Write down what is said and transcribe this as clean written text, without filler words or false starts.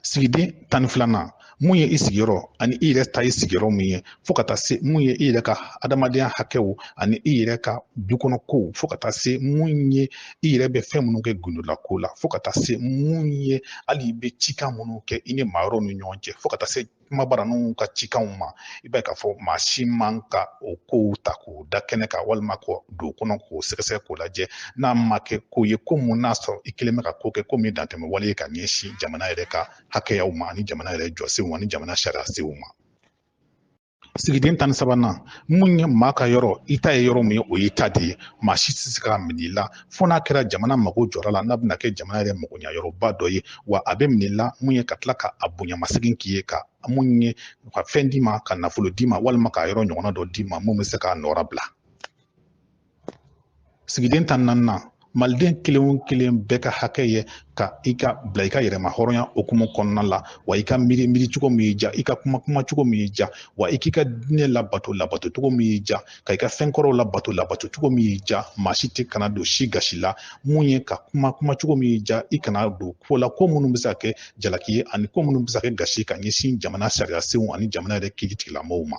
Sigiden 12nan, mun ye i sigiyɔrɔ ani i yɛrɛ ta ye sigiyɔrɔ min ye, fo ka taa se mun ye i yɛrɛ ka adamadenya hakɛw ani i yɛrɛ ka du kɔnɔ kow, fo ka taa se mun ye i yɛrɛ bɛ fɛn minnu kɛ gundola ko la, fo ka taa se mun ye hali i bɛ cikan minnu kɛ i ni maa wɛrɛw ni ɲɔgɔn cɛ, fo ka taa se kumabaraninw ka cikanw ma, i b'a ye k'a fɔ maa si man ka o kow ta k'o da kɛnɛ kan walima k'o don kɔnɔ k'o sɛgɛsɛgɛ k'o lajɛ, n'a ma kɛ ko ye ko mun n'a sɔrɔ i kelen bɛ ka ko kɛ ko min dantɛmɛ wale ye ka ɲɛsin jamana yɛrɛ ka hakɛyaw ma ani jamana yɛrɛ jɔsenw ani jamana sariya senw ma. Sigiden 13nan, mun ye maa ka yɔrɔ, i ta ye yɔrɔ min ye, o y'i ta de ye, maa si tɛ se k'a minɛ i la fo n'a kɛra jamana mago jɔra la, n'a bɛna kɛ jamana yɛrɛ magoɲa yɔrɔba dɔ ye, wa a bɛ minɛ i la mun ye ka tila ka a bonyamasegin k'i ye, ka mun ye ka fɛn d'i ma, ka nafolo d'i ma, walima ka yɔrɔ ɲɔgɔnna dɔ d'i ma mun bɛ se k'a nɔra bila. Sigiden 14nan, maliden kelen o kelen bɛɛ ka hakɛ ye ka i ka bila i ka yɛrɛma hɔrɔnya hukumu kɔnɔna la, wa i ka miiri miiri cogo min y'i diya, i ka kuma kuma cogo min y'i diya, wa i k'i ka diinɛ labato labato cogo min y'i diya, ka i ka fɛn kɔrɔw labato labato cogo min y'i diya, maa si tɛ kana don si gasi la, mun ye ka kuma kuma cogo min y'i diya, i kana don ko la ko minnu bɛ se ka kɛ jalaki ye ani ko minnu bɛ se ka kɛ gasi ka ɲɛsin jamana sariya senw ani jamana yɛrɛ kiiri tigilamɔgɔw ma.